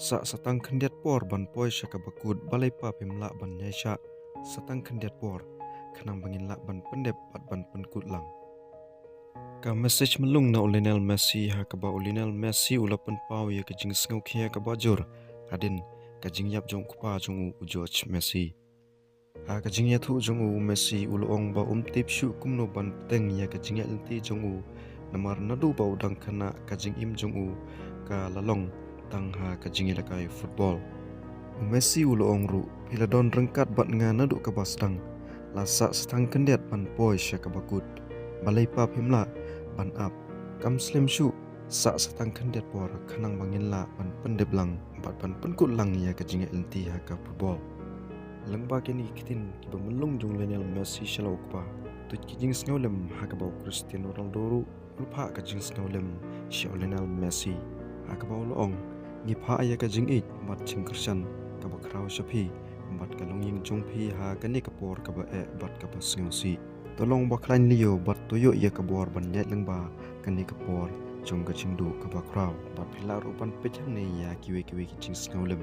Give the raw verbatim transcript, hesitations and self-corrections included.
Sah sa tang khyndiat por ban poi sha kaba kut, balei pap phim lah ban ïai shah sa tang khyndiat por, khnang ba ngin lah ban pyndep bad ban pynkut lang. Ka message mlung na u Lionel Messi, ha kaba u Lionel Messi u la pynpaw ïa ka jingsngewkhia kaba jur hadien ka jingïap jong u kpa jong u, u George Messi. Ha ka jingïathuh jong u, u Messi u la ong ba um tip shuh kumno ban bteng ïa ka jingïaid lynti jong u, namar naduh ba u dang khynnah ka jingim jong u ka la long tang ha ka jingïalehkai football. U Messi u la ong ruh, phi la don ryngkat bad nga naduh kaba sdang, la sah sa tang khyndiat ban poi sha kaba kut, balei pap phim lah ban ap? Kam slem shuh, sah sa tang khyndiat por, khnang ba ngin lah ban pyndep lang bad ban pynkut lang ïa ka jingïaid lynti ha ka football. Lyngba kine ki ktien kiba mlung jong u Lionel Messi sha la u kpa, tuid ki jingsngewlem ha kaba u Cristiano Ronaldo ruh u la phah ka jingsngewlem sha u Lionel Messi, ha kaba u la ong, ngi phah ïa ka jingïeit bad jingkyrshan kaba khraw sha phi bad ka longïing jong phi ha kane ka por kaba eh bad kaba sngewsih. To long ba khlaiñ lyiur bad to ïoh ïa ka bor ban ïaid lyngba kane ka por jong ka jingduh kaba khraw, bad phi lah ruh ban peit hangne ïa kiwei kiwei ki jingsngewlem